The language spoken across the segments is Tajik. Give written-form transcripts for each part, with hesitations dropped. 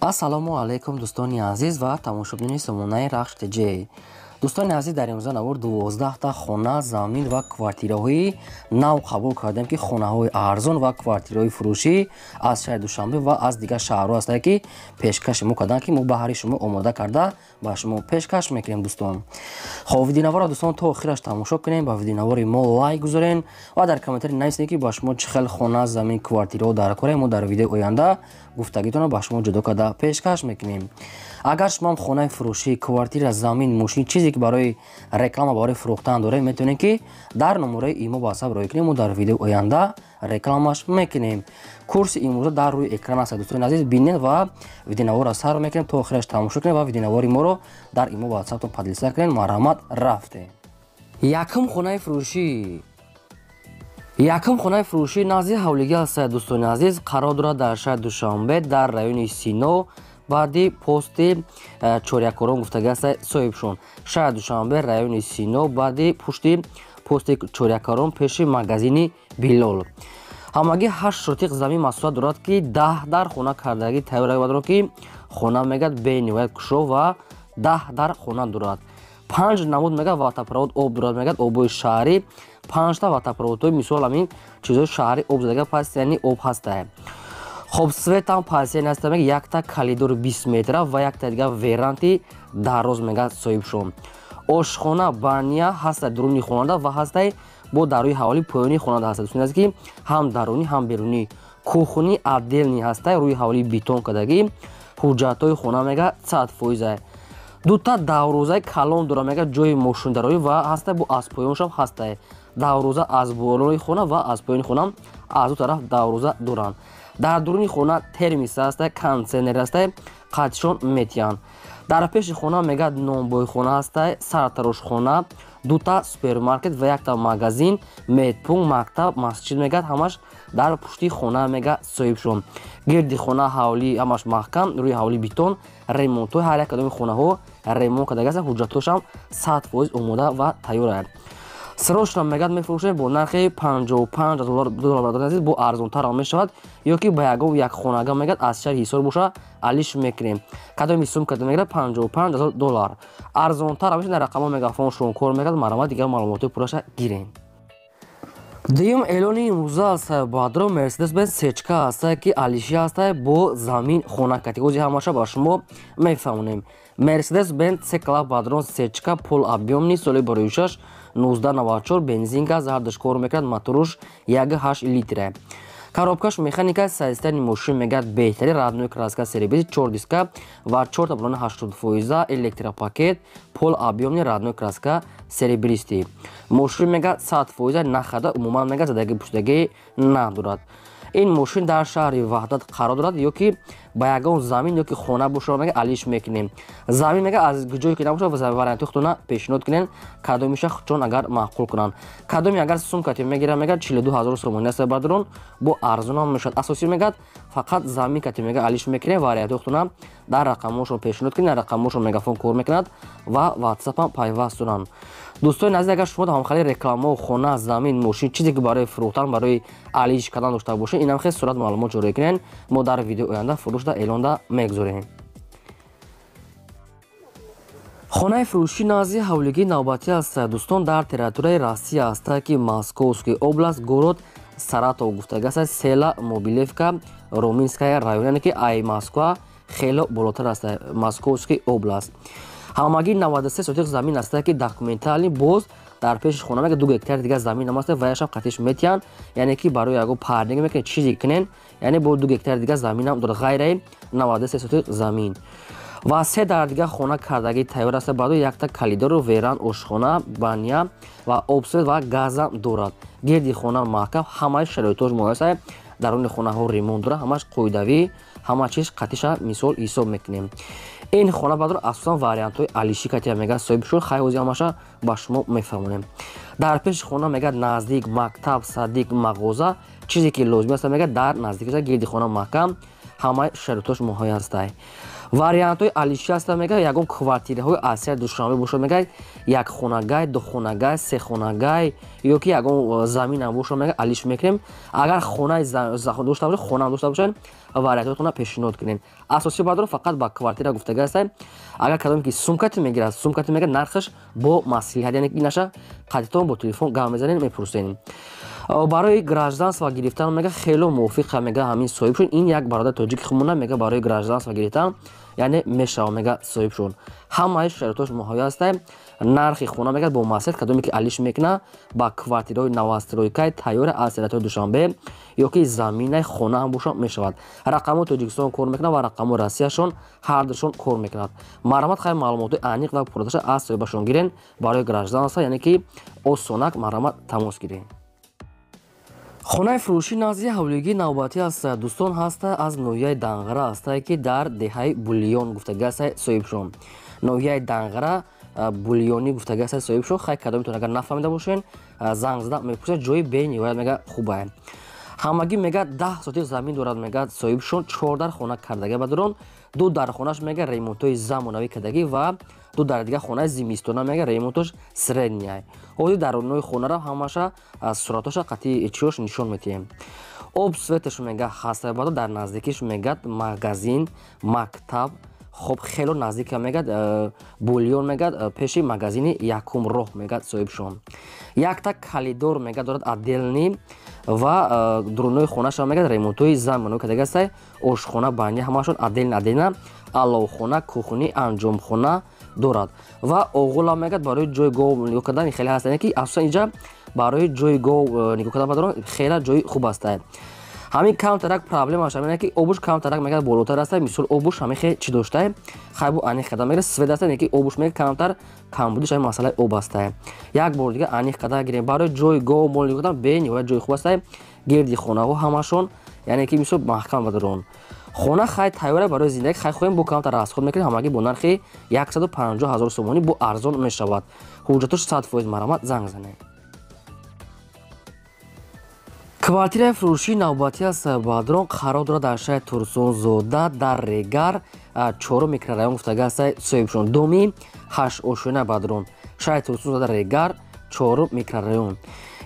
Ассалому алайкум, дӯстони азиз ва тамошобинони сомонаи Рахш ТЖ. Дӯстони азиз, дар имрӯза навор 12та хона, замин ва квартираҳои нав қабул кардем, ки хонаҳои арзон ва квартираҳои фурӯшӣ аз шаҳри Душанбе ва аз дигар шаҳрҳо ҳастанд, ки пешкаши мо карданд, ки мо баҳри шумо омода карда ба шумо пешкаш мекунем, дӯстон. Хоб, видеонаворро, дӯстон, то охираш тамошо кунем, ба видеонавори мо лайк гузорен ва дар комментари нависед, ки ба шумо чӣ хел хона, замин, квартираҳо дар кора. Мо дар видеои оянда гуфтагитонро ба шумо ҷудо карда пешкаш мекунем. Агар шумоам хонаи фурӯшӣ, квартира, замин, мошин, чизе ки барои реклама, барои фурӯхтан доред, метавонед, ки дар номерои имо ватсап роҳӣ кунем, мо дар видеои оянда рекламаш мекунем. Курси имрӯза дар рӯи экран аст, дӯстони азиз, бинед ва видеонаворро сар мекунем, то охираш тамошо кунед ва видеонавори моро дар имо ватсаптон поделиться кунед. Марҳамат, рафтем. Якум хонаи фурӯшӣ. Якум хонаи фурӯшӣ назди ҳавлигӣ аст, дӯстони азиз, қарор дорад дар шаҳри Душанбе, дар райони Сино, баъди пости чорякорон гуфтагӣ аст соҳибшон. Шаҳри Душанбе, райони Сино, баъди пушти пости чорякорон, пеши магазини Билол. Ҳамагӣ 8 сотиқ замин масоҳат дорад, ки 10 дар хона кардагӣ тайёр дорад, ки хона мегӯяд бениҳоят кушо ва 10 дар хона дорад. Панҷ намуд мегӯяд водопровод об дорад, мегӯяд обои шаҳрӣ, панҷта водопроводҳои, мисол, ҳамин чизҳои шаҳрӣ об задага, пас яъне об ҳастае. Хоб, светам пасяни ҳаста, мега якта коридори 20 метра ва якта дига веранди дароз мегӯяд соҳибшон. Ошхона, баня ҳаста дуруни хонада ва ҳастай бо дар рӯи ҳавлӣ поёни хонада ҳаста, дӯстони азиз, ки ҳам дарунӣ, ҳам берунӣ. Кухни отдельный ҳастай, рӯи ҳавлӣ бетон кардагӣ. Ҳуҷҷатҳои хона мега 100%. Дута даврӯзаи калон дора, мега ҷои мошиндароӣ ва ҳастай, бо аз поёншам ҳастай даврӯза, аз болои хона ва аз поёни хона аз ду тараф даврӯза доранд. Дар дуруни хона термис ҳастай, кондитсионер ҳастай, қатишон метиҳанд. Дар пеши хона мегӯяд нонбойхона ҳастай, сартарошхона, дута супермаркет ва якта магазин, медпункт, мактаб, масҷид мегӯяд ҳамаш дар пушти хона мегӯяд соҳибшон. Гирди хона ҳавлӣ ҳамаш маҳкам, рӯи ҳавлӣ бетон, ремонтҳои ҳар як кадоми хонаҳо ремонт кардаги ҳастанд, ҳуҷҷатҳошам 100% омода ва тайёр аст. Срочно мегӯяд мефурӯшем бо нархи 55 000 доллар, бародари азиз, бо арзонтарам мешавад, ё ки ба ягон як хонага мегӯяд аз шаҳри Ҳисор боша, алиш мекунем. Кадоми сум карда мегӯяд 55 000 доллар, арзонтар мешавад. Дар рақамҳо мегафон кор мекард. Марҳамат, дигар маълумотҳои пурраша гирем. Дуюм эълони имрӯза аст, баъдро Мерседес Бенз сечка ҳаста, ки алиши ҳаста бо замин хона категория, ҳамаша ба шумо мефаҳмонем. Мерседес Бенз С класс бадрон сечка полуобъёмный, соли 2006, 1994, бензин, газ ҳардуш кор мекунад, моторуш 1,8 литра, коробкаш механика. Состояние мошин мегӯяд беҳтари, родной краска, серебристый, чор диска ва чорта баллони 80%, электропакет, полуобъёмный, родной краска, серебристый. Мошин мегӯяд 100% нахарда, умуман мегӯяд задаги пуштагӣ надорад. Ин мошин дар шаҳри Ваҳдат қарор дорад, ё ки ба ягон замин ё ки хона боша, мега алиш мекунем. Замин мега аз ҷое ки набоша, вариантҳои худтона пешниҳод кунем, кадомиша чон агар маъқул кунанд. Кадоми агар сумкати мегирам, мега 42 000 сомонӣ аст, бародарон, бо арзонам мешавад. Асосӣ мегӯяд фақат замин кати мега алиш мекунем. Вариантҳои худтона дар рақамҳошон пешниҳод кунем. Дар рақамҳошон мегафон кор мекунад ва ватсапам пайваст доранд. Дӯстони азиз, агар шумо ҳамхели рекламао, хона, замин, мошин, чизе ки барои фурӯхтан, барои алиш кардан дошта бошед, инам хел сурат маълумот ҷорӣ кунед, мо дар видеои оянда фурӯшда эълонда мегузорем. Хонаи фурӯшӣ назди ҳавлигии навбатӣ аст, дӯстон, дар территорияи Россия аст, ки Московский область, город Саратов гуфтага аст, село Мобилевка, Роменская район, яъне ки ай Москва хело болотар аст, Московский область. Ҳамагӣ 93 сотиқ замин аст, ки документальный. Боз дар пеши хона мега 2 гектар дигар замин ам аст, ваяшам қатиш метиҳанд, яъне ки барои ягон парниг мекунед, чизе кунен, яъне бо 2 гектар дигар заминам дорад, ғайраи 93 сотиқ замин. Ва се дар дигар хона кардагӣ тайёр аст, баъду якта коридору веранд, ошхона, баня ва обсвет ва газам дорад. Гирди хона маҳкам, ҳамаи шароитҳош муҳайё аст. Даруни хонаҳо ремонт дорад, ҳамаш қоидавӣ, ҳама чиз қатиша мисол ҳисоб мекунем. Ин хона баъдро асосан вариантҳои алиши катия мегӯяд соҳиби шуд. Хай, ҳозир ҳамаша ба шумо мефаҳмонем. Дар пеши хона мегӯяд наздик мактаб, садик, мағоза, чизе ки лозим аст, мегӯяд дар наздик. Гирди хона маҳкам, ҳамаи шароитҳош муҳайё ҳастай. Вариантҳои алиши ҳаста, мега, ягон квартираҳои аз Душанбе бошад, мега, як хонагай, ду хонагай, се хонагай ё ки ягон заминам бошад, мега, алиш мекунем. Агар хонаи дошта бошед, хонаам дошта бошед, вариантҳоятонро пешниҳод кунем. Асосӣ, бардор, фақат ба квартира гуфтага ҳастем. Агар кадоме ки сумкати мегирад, сумкати, мега, нархаш бо маслиҳат, яъне ки наша қатитон бо телефон гап мезанем, мепурсем. Барои гражданство гирифтан, мега, хело мувофиқа, мега, ҳамин соҳиб шуд. Ин як бародар тоҷики хумона, мега, барои гражданство гирифтан, яъне мешава, мега, соҳибшон. Ҳамаи шароитош муҳайё ҳаста. Нархи хона, мега, бо маслиҳат. Кадоме ки алиш мекуна ба квартираҳои новостройкаи тайёри аз территорияи Душанбе ё ки заминаи хона ҳам боша, мешавад. Рақамҳои Тоҷикистон кор мекунад ва рақамҳои Россияшон ҳардушон кор мекунад. Марҳамат, хай, маълумотҳои аниқ ва пурраташа аз соҳибашон гирен. Барои гражданство, яъне ки осонак, марҳамат, тамос гирен. Хонаи фурӯшӣ назди ҳавлигии навбатӣ аст, дӯстон, ҳаста аз ноҳияи Данғара ҳастае, ки дар деҳаи Булиён гуфтага ҳастае соҳибшон. Ноҳияи Данғара, Булиёнӣ гуфтага ҳастае соҳибшон. Хай, кадомитон агар нафаҳмида бошен, занг зада мепурсед. Ҷои бениҳоят, мега, хубае. Ҳамагӣ, мега, 10 сотих замин дорад, мега, соҳибшон. Чор дар хона кардага бадрон. Ду дар хонаш, мега, ремонтҳои замонавӣ кардагӣ ва ду дар дига хонаи зимистона, мега, ремонтош средняй. Ҳозир дарунои хонаро ҳамаша суратоша қатъи чиёш нишон медиҳем. Об, светаш, мега, ҳаста. Бадо дар наздикиш, мега, магазин, мактаб, хоб, хело наздика, мега, Булён, мега, пеши магазини якум роҳ, мега, соҳибшон. Якта калидор, мега, дорад отдельный ва дурунои хонаша, мега, ремонтҳои замонавӣ кардагастай. Ошхона, баня ҳамашон отдельно отдельно, аловхона, кухни, анҷомхона дорад ва оғула, мегӯяд, барои ҷои гов нигоҳ кардан хеле ҳаст, ки асосан инҷа барои ҷои гов нигоҳ кардан бадарон хеле ҷои хуб аст. Ҳамин камтарак проблемаш ҳамин, ки обуш камтарак, мегӯяд, болотар аст. Мисол, обуш ҳамин хе чӣ доштае, хайбу аниқ карда мегӯяд, свет аст, ки обуш, мегӯяд, камтар камбудиш ҳамин масъалаи об аст. Як бор дига аниқ карда гирем. Барои ҷои гов мол нигоҳ кардан бениҳоят ҷои хуб аст. Гирди хонаҳо ҳамашон, яъне ки мисол, маҳкам бадарон. Хона, хай, тайёра барои зиндагӣ. Хай, хоҳем, бо камтар расход мекунем. Ҳамагӣ бо нархи 150 ҳазор сомонӣ, бо арзон мешавад. Ҳуҷҷатош 100%. Марҳамат, занг занед. Квартираи фурӯшии навбатӣ аст, бадрон, қарор дорад дар шаҳри Турсунзода, дар Регар, чорум микрорайон гуфтага аст соҳибшон. Доми ҳашт ошёна, бадрон, шаҳри Турсунзода, Регар, чорум микрорайон.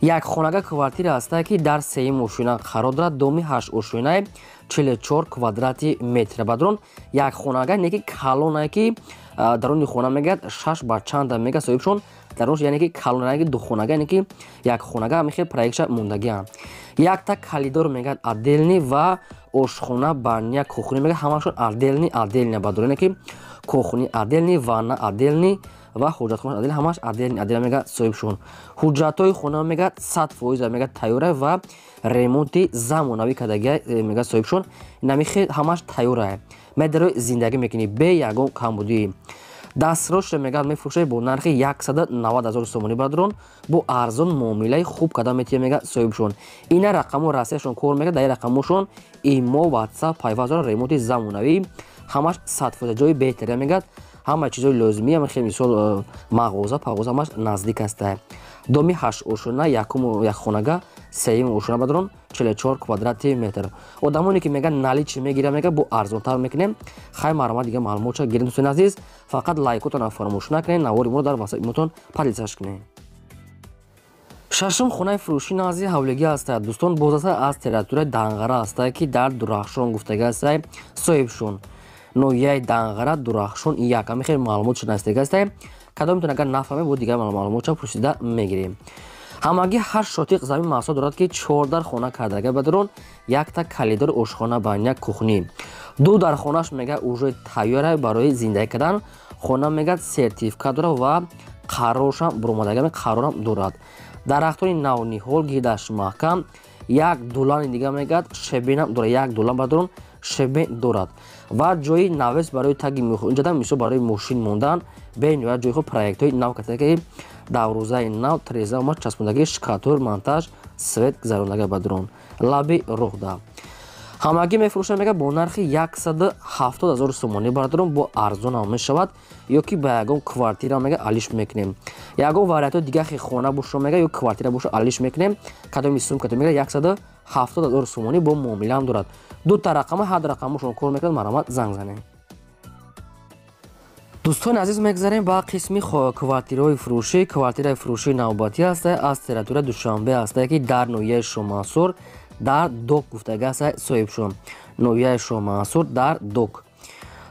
Як хонага квартира ҳаста, ки дар сеюм ошёна қарор дорад. Доми ҳашт ошёнаи, 44 квадрати метр, бадрон. Як хонага, не ки калонае, ки даруни хона, мегӯяд, шаш ба чанда, мега, соҳибшон дарунш, яъне ки калона, ки ду хонага, яъне ки як хонага ҳамин хел проектша мондагиам. Якта калидор, мегӯяд, отдельный ва ошхона, баня, кухня, мега, ҳамашон отдельный отдельный, бадрон, яъне ки кухни отдельный, ванна отдельный ва ҳоҷатхона отдельный, ҳамаш отдельный отдельный, мега, соҳибшон. Ҳуҷҷатҳои хона, мега, 100%, мега, тайёра ва ремонти замонавӣ кардагия, мега, соҳибшон. Намихе ҳамаш тайёра, медарои зиндагӣ мекунӣ бе ягон камбудӣ. Дастрошро, мегӯяд, мефурӯшад бо нархи 190 ҳазор сомонӣ, бародарон. Бо арзон муомилаи хуб карда метиҳад, мега, соҳибшон. Ина рақамҳо Россияшон кор мекард. Дар рақамҳошон имо, Ватсап пайваст дорад. Ремонти замонавӣ, ҳамаш 100%, ҷои беҳтаре, мегӯяд, ҳама чизои лозимӣ, ҳама хел, мисол, мағоза, пағоза ҳамаш наздик аста. Доми ҳашт ошёна, якум якхонага, сеюм ошёна, бародарон, 44 квадрати метр. Одамоне ки, мегӯянд, наличный мегирам, мега, бо арзонтар мекунем. Хай, марҳамат, дига маълумотша гирем. Дӯстони азиз, фақат лайкотонро фаромӯш накунед, навори моро дар ватсапимотон поделиться кунед. Шашум хонаи фурӯшӣ назди ҳавлигӣ ҳастад, дӯстон, боз аста аз территорияи Данғара ҳастад, ки дар Дурахшон гуфтага ҳастад соҳибшон. Ноҳияи Данғара, Дурахшон як. Ҳамин хел маълумот шунастага ҳастад. Кадомитон агар нафаҳмед, бо дигар маълумотша пурсида мегирем. Ҳамагӣ 8 сотиқ замин маҳсул дорад, ки чор дар хона кардага, бадарон, якта калидор, ошхона, баня, кухни. Ду дар хонаш, мега, уже тайёра барои зиндагӣ кардан. Хона, мегӯяд, сертификат дорад ва қароршам буромадага, қарорам дорад. Дарахтони навниҳол, гирдаш маҳкам. Як дулани дига, мегӯяд, щебень ам дорад. Як дулан, бадарон, щебень дорад ва ҷои навес барои таги инҷада, мисол, барои мошин мондан бениҳоят ҷои хуб. Проектҳои нав кардага, даврӯзаи нав, треза омад часпондагӣ, штукатур, монтаж, свет гузарондага, бадрон, лаби роҳда. Ҳамагӣ мефурӯшад, мега, бо нархи 170 ҳазор сомонӣ, бародарон. Бо арзонам мешавад ё ки ба ягон квартира, мега, алиш мекунем. Ягон вариантҳои дига хе хона боша, мега, ё квартира боша, алиш мекунем. Кадоми сум кадом, мега, 170 ҳазор сомонӣ, бо муомилаам дорад. Дута рақама, ҳар рақамошон кор мекунад. Марҳамат, занг занед. Дӯстони азиз, мегзарем ба қисми квартираҳои фурӯшӣ. Квартираи фурӯшии навбатӣ ҳаста аз территорияи Душанбе ҳаста, ки дар ноҳияи Шоҳмансур дар Док гуфтага ҳаста соҳибшон. Ноҳияи Шоҳмансур дар Док.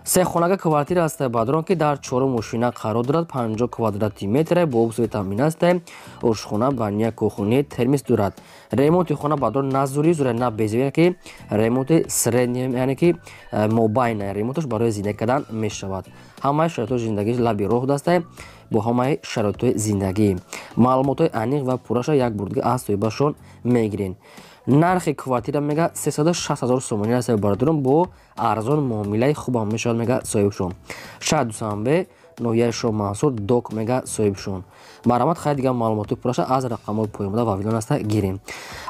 Се хонага квартира ҳаста бадрон, ки дар чорум мошина қарор дорад, 50 квадрати метре, бо обсӯи таъмин ҳаста, ошхона, баня, кухни, термис дорад. Ремонти хона бадрон на зури зура, на безеб, ки ремонти средний, яъне ки мобайна ремонташ барои зиндагӣ кардан мешавад. Ҳамаи шароитҳои зиндагӣ лаби роҳ даста, бо ҳамаи шароитҳои зиндагӣ. Маълумотҳои аниқ ва пурраша як бор дига аз соҳибашон мегирен. Нархи квартира мега 360 ҳазор сомонӣ аст бародарон, бо арзон муомилаи хубам мешавад мега соҳибшон. Шаҳр Душанбе, ноҳияи Шоҳмансур, Док мега соҳибшон. Марҳамат, хайр, дигар маълумоти пурраша аз рақамҳои поёнбуда ва вилон аста гирем.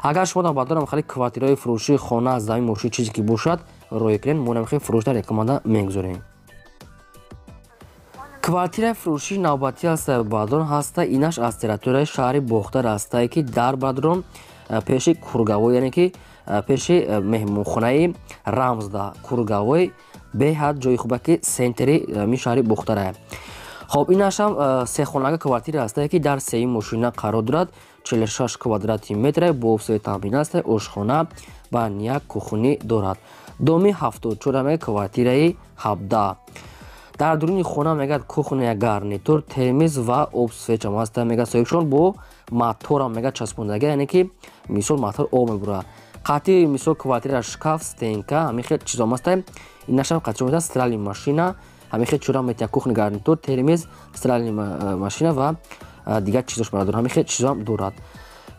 Агар шумо дар бародарам хеле квартираҳои фурӯшии хона, замин, мошин, чизе ки бошад, роҳӣ кунед, мо намхел фурӯш дар рекоманда мегузорем. Квартираи фурӯшии навбатӣ аст бародарон ҳаста, инаш аз территорияи шаҳри Бохтар ҳастае, ки дар бародарон пеши Кургавой, яъне ки пеши меҳмонхонаи Рамзда Кургавой, беҳад ҷои хуба, ки центри ми шаҳри Бохтара. Хоб, инашам сехонага квартира ҳастае, ки дар сеюм мошина қарор дорад, 46 квадрати метре, бо обсӯи таъмин аст, ошхона, баня, кухни дорад. Доми 74 мега квартираи 17. Дар дуруни хона мегӯяд кухня, гарнитур, термиз ва обсвечам ҳаста мега соҳибшон, бо моторам мега часпондага, яъне ки мисол мотор об мебурад. Қатъи мисол квартира шкаф, стенка, ҳамин хел чизом ҳаста. Инашам қатъи метавонад стиральный машина, ҳамин хел чура метавонад кухня, гарнитур, термиз, стиральный машина ва дигар чизош барадор, ҳамин хел чизом дорад.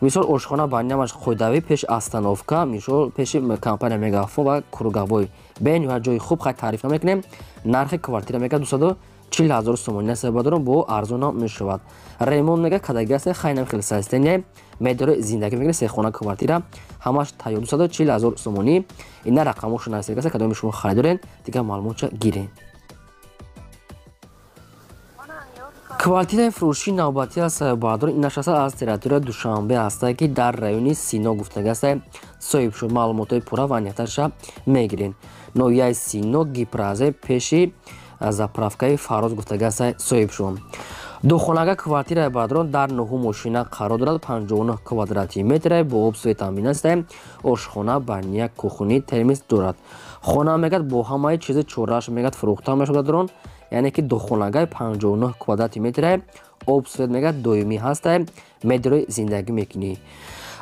Мисол ошхона банямаш қоидавӣ пеш остановка, мисол пеши компания Мегафон ва Кургавой. Бениҳоят ҷои хуб, хай таъриф намекунем. Нархи квартира мега 240 ҳазор сомонӣ аст бародарон, бо арзонам мешавад. Ремонт мега кадаги аст, хайнам хеле состояние медори зиндагӣ мекунед, се хона квартира ҳамаш тайёр, 240 ҳазор сомонӣ. Ина рақамҳошо нависед, кадоми шумо харидорен, дигар маълумотча гирен. Квартираи фурӯшии навбатӣ аст бародарон, инаш аст аз территорияи Душанбе ҳастае, ки дар райони Сино гуфтага аст соҳиб шуд. Маълумотҳои пурра ва аниқтарша мегирен. Ноҳияи Сино, Гипразе, пеши заправкаи Фароз гуфтага аст соҳиб шуд. Духонага квартираи бародарон дар нуҳум мошина қарор дорад, 59 квадрати метре, бо обсӯи таъмин аст, ошхона, баня, кухни, термис дорад. Хона мегӯяд бо ҳамаи чизи чорааш мегӯяд фурӯхта мешавад бародарон, яъне ки духонагаи 59 квадрати метре, обсвет мегӯяд доимӣ ҳаста, медрои зиндагӣ мекунӣ.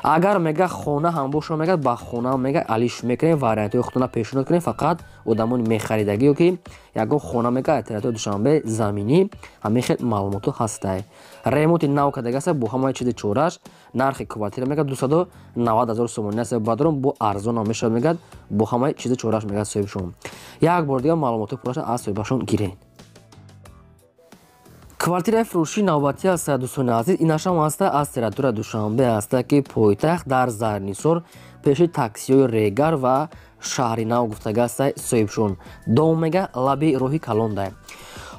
Агар мега хона ҳам боша, мегӯяд ба хона мега алиш мекунем, вариантҳои худтона пешниҳод кунем, фақат одамони мехаридагӣ ё ки ягон хона мега территорияи Душанбе заминӣ, ҳамин хел маълумотҳо ҳастай. Ремонти нав кардага аст бо ҳамаи чизи чораш. Нархи квартира мега 290 ҳазор сомонӣ аст бародарон, бо арзонам мешавад мегӯяд, бо ҳамаи чизи чораш мегӯяд соҳибшон. Як бор дигар маълумотҳои пурраша аз соҳибашон гиред. Квартираи фурӯшии навбатӣ аст дӯстони азиз, инашам ҳаста аз территорияи Душанбе ҳаста, ки пойтахт дар Зарнисор пеши таксиҳои Регар ва Шаҳри Нав гуфтага аст соҳибшон. Дом мега лаби роҳи калонда.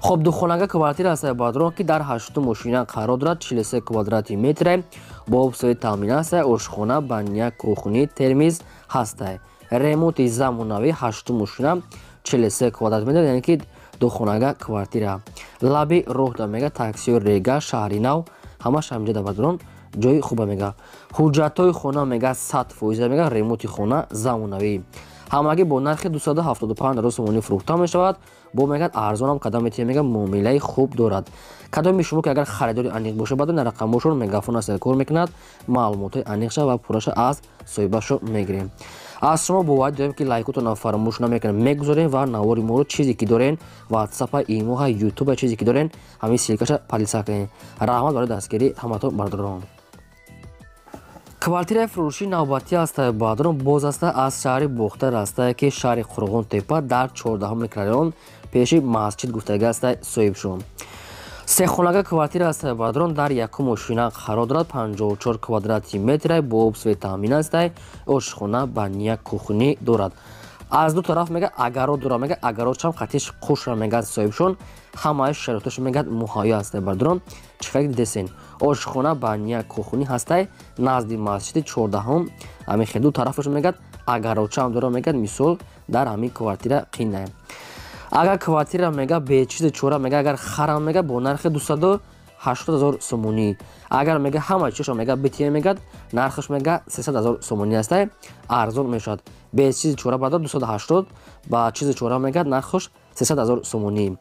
Хоб, духонага квартира аст бародарон, ки дар ҳаштум мошина қарор дорад, 43 квадрати метре, бо обсӯи таъмин аст, ошхона, баня, кухни, термиз ҳаста. Ремонти замонавӣ, ҳаштум мошина, 43 квадрат метр, яъне ки духонага квартира. Лаби роҳда мега таксиҳои Рега, Шаҳри Нав, ҳамаш ҳамҷода бародарон, ҷои хуба мега. Ҳуҷҷатҳои хона мега 100% мега, ремонти хона замонавӣ. Ҳамагӣ бо нархи 275 ҳазор сомонӣ фурӯхта мешавад. Бо мегӯяд арзонам кадам метавонед, мега муомилаи хуб дорад. Кадоми шумо ки агар харидори аниқ бошад, баъд рақамҳошон Мегафон аст кор мекунад, маълумотҳои аниқша ва пурраша аз соҳибашо мегирем. Аз шумо боварӣ дорем, ки лайкотонро фаромӯш намекунем, мегузорем ва навори моро чизе ки дорен, ватсапа, имоҳа, ютуба, чизе ки дорен, ҳамин ссылкаша поделиться кунед. Раҳмат барои дастгирӣ ҳаматон бародарон. Квартираи фурӯшии навбатӣ аст бародарон, боз аст аз шаҳри Бохтар ҳастае, ки шаҳри Қурғонтепа дар 14 микрорайон пеши масҷид гуфтага аст соҳибшон. Сехонага квартира аст бародарон, дар якум мошина қарор дорад, 54 квадрати метре, бо обсӯи таъмин аст, ошхона, баня, кухни дорад. Аз ду тараф мега агарот дорад, мега агаротшам қатиш қушра мегӯяд соҳибшон, ҳамаи шароиташ мегӯяд муҳайё аст бародарон. Чӣ қадр дидесен, ошхона, баня, кухни ҳастай назди масҷиди 14-ум, ҳамин хел ду тарафаш мегӯяд агаротчаам дорад, мегӯяд мисол дар ҳамин квартира қинае. Агар квартира мега бечизи чора мега, агар харам мега бо нархи 280 000 сомонӣ. Агар мега ҳама чизшо мега бития мегад, нархаш мега 300 000 сомонӣ аста, арзон мешавад. Без чизи чора бародар 280, ба чизи чора мегад нархаш 300 000 сомонӣ.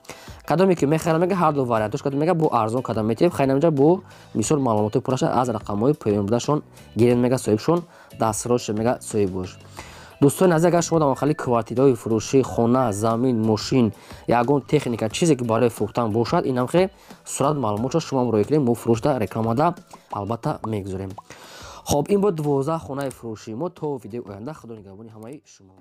Кадоме ки мехарам мега ҳар ду вариантош кадом мега бо арзон кадам метиҳем. Хайр, инҷа бо мисол маълумоти пурраша аз рақамҳои поён будашон гирен мега соҳибшон, дастрош мега соҳиб бош. Дӯстони азиз, агар шумо дар хали квартираҳои фурӯшӣ, хона, замин, мошин, ягон техника, чизе ки барои фурӯхтан бошад, инам хе сурат маълумотшо шумо муроҷиат кунед, мо фурӯшда рекламада албатта мегузорем. Хоб, ин буд 12 хонаи фурӯшии мо. То видеои оянда, худо нигаҳбони ҳамаи шумо.